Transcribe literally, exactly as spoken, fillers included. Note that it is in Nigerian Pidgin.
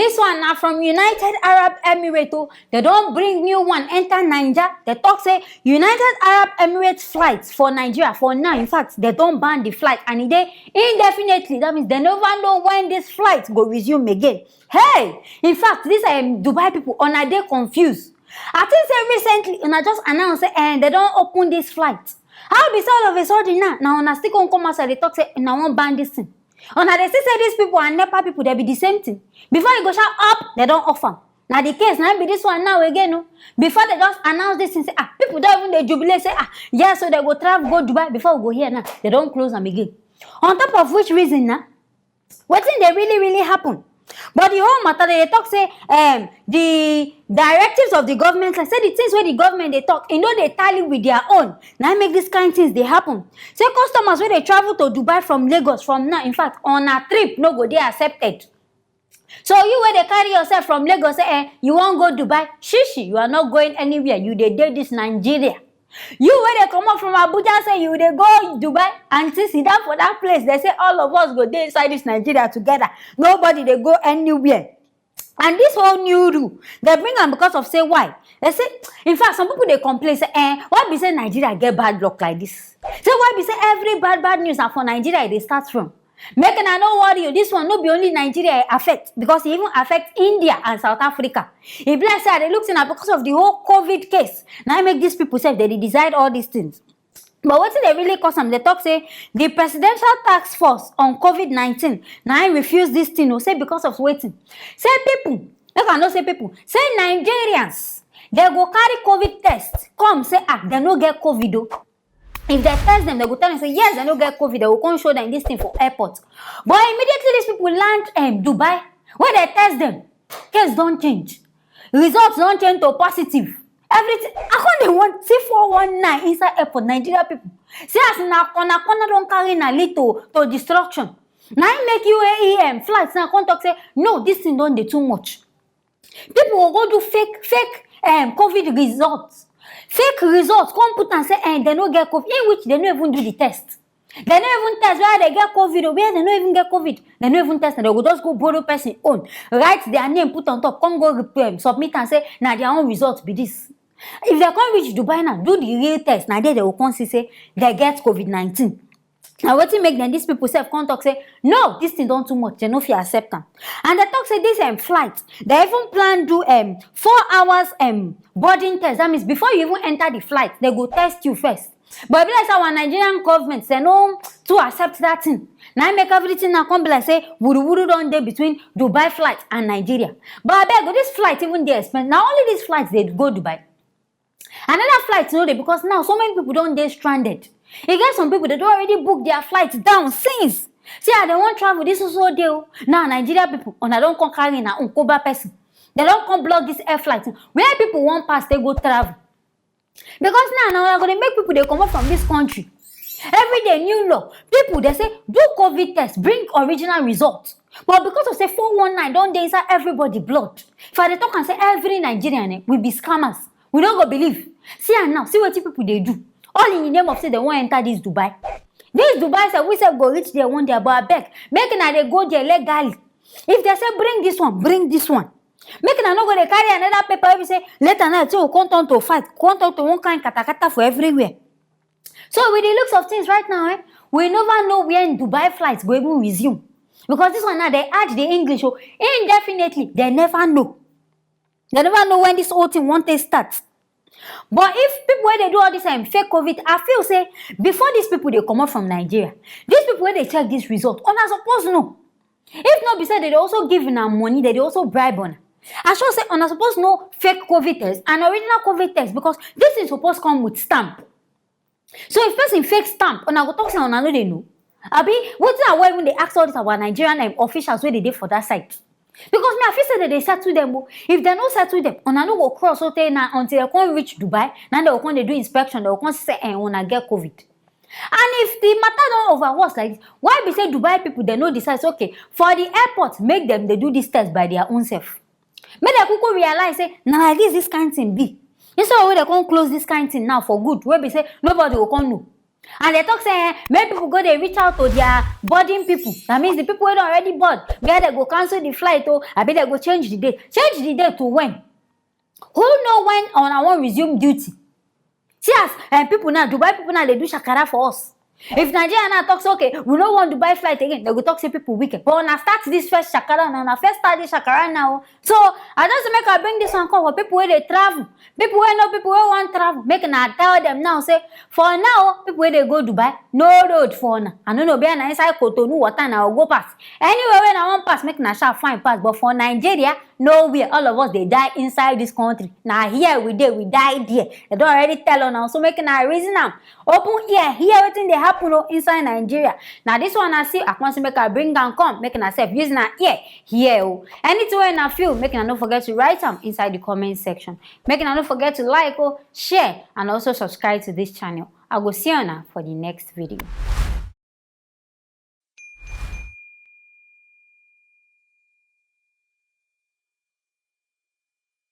This one na from United Arab Emirates o. They don bring new one enter Naija. They talk say United Arab Emirates flights for Nigeria for now, in fact, they don ban the flight and e dey indefinitely. That means they never know when this flight go resume again. Hey, in fact, this um, Dubai people, una dey confused. I think say recently una just announce say eh, they don open this flight. How be say all of a sudden now, now una still come come outside dey talk say una wan ban this thing? Una dey see say these people and NEPA people, they be the same thing. Before you go shout up, they don off am. Na the case na be this one now again o. Before they just announce this thing, say ah, people don even dey jubilate say ah, yes, so they go travel go Dubai. Before we go here now, they don close am again. On top of which reason na, wetin dey really really happen? But the whole matter, they dey talk say um, the directives of the government, like say the things wey the government dey talk, e no dey tally with their own. Na im make this kind things dey happen. Say customers wey dey travel to Dubai from Lagos from now, in fact, on a trip no go dey accepted. So you wey dey carry yourself from Lagos say eh, you wan go Dubai, shishi, you are not going anywhere. You dey dey this Nigeria. You wey dey comot from Abuja say you dey go Dubai and still sit down for that place, they say all of us go dey inside this Nigeria together. Nobody dey go anywhere. And this whole new rule, they bring am because of say why? They say, in fact, some people dey complain say, eh, why be say Nigeria get bad luck like this? Say why be say every bad bad news na for Nigeria e dey start from? Make una no worry you, this one no be only Nigeria e affect, because e even affect India and South Africa. E be like say I dey look say na because of the whole COVID case na im make these people sef dey dey decide all these things. But wetin dey really cause am, they talk say the Presidential Task Force on COVID nineteen na im refuse this thing o, say because of wetin? Say people, make I know say people, say Nigerians, they go carry COVID test come say ah, they no get COVID o. If they test them, they go tell them say yes, they no get COVID. They go come show them this thing for airport. But immediately these people land um, Dubai, wey they test them, case don change. Results don change to positive. Everything. I come dey want see four one nine inside airport, Nigeria people. See as na corner corner don carry na lead to to destruction. Na im make U A E um, flights now come talk say no, this thing don dey too much. People go go do fake fake um, COVID results, fake results, come put am say eh, they no get COVID, in which they no even do the test. They no even test whether they get COVID or whether they no even get COVID. They no even test, they go just go borrow person own, write their name put on top, come go um, submit and say na their own result be this. If they come reach Dubai now, do the real test, na there they go come see say they get COVID nineteen. Na wetin make dem, these people sef come talk say no, this thing don too much, they no fit accept am. And they talk say this um, flight, they even plan do um, four hours um, boarding test. That means before you even enter the flight, they go test you first. But e be like say our Nigerian government, they no too accept that thing. Na im make everything now come be like say wuruwuru don dey between Dubai flight and Nigeria. But abeg, this flight even dey expensive? Na only this flight dey go Dubai? Another flight no dey, because now so many people don dey stranded. E get some people, they don already book their flight down since. Say ah, they wan travel this so so day o. Now Nigeria people, una don come carry na unkoba person. They don come block this air flight. Where people wan pass, they go travel. Because now, now I go dey make people dey comot from this country. Every day new law. People dey say do COVID test, bring original result. But because of say four one nine don dey inside everybody blood, if I dey talk am say every Nigerian eh, we be scammers, we no go believe. See am now, see wetin people dey do. All in the name of say they wan enter this Dubai. This Dubai sef, we sef go reach there one day, but abeg, make una dey go there legally. If they say bring this one, bring this one. Make una no go dey carry another paper wey be say later now thing go come turn to fight, come turn to one kind katakata for everywhere. So with the looks of things right now eh, we never know when Dubai flights go even resume. Because this one now, they add the English o, indefinitely, they never know. They never know when this whole thing wan take start. But if people wey dey do all this um, fake COVID, I feel say before these people dey comot from Nigeria, these people wey dey check this result, una suppose know. If no be say they dey also give una money, they dey also bribe una. I sure say una suppose know fake COVID test and original COVID test, because this thing suppose come with stamp. So if person fake stamp, una go talk say una no dey know. Abi wetin I wan even dey ask all this our Nigerian um, officials wey dey dey for that side? Because me, I feel say they dey settle them o. If they no settle them, una no go cross so tey na until they come reach Dubai, na they go come dey do inspection, they go come say eh, una get COVID. And if the matter don over worse like this, why be say Dubai people they no decide say okay, for the airport, make them dey do this test by their own self? Make dem kuku realize say na like this this kind thing be. Instead of wey dem come close this kind thing now for good, wey be say nobody go come know. And they talk say, eh, make people go dey reach out to their boarding people. That means the people wey don already board, where they go cancel the flight o, abi they go change the date. Change the date to when? Who know when una wan resume duty? See as, eh, people now, Dubai people now, they do shakara for us. If Nigeria now talk say, okay, we no want Dubai flight again, they go talk say people wicked. But una start this first shakara now, una first start this shakara now. So I just make I bring this one come for people wey dey travel, people wey know people wey wan travel. Make una tell them now say, for now, people wey dey go Dubai, no road for una. I no know, be na inside Cotonou water na go pass. Anywhere wey na wan pass, make na sha fine pass. But for Nigeria, nowhere. All of us dey die inside this country. Na here we dey, we die there. They don already tell una, so make una reason am. Open ear, hear wetin dey happen o inside Nigeria. Na this one I see, I come say make I bring am come, make una sef use una ear hear o. Anything wey una feel, make una no forget to write am inside the comment section. Make una no forget to like o, share, and also subscribe to this channel. I go see una for the next video.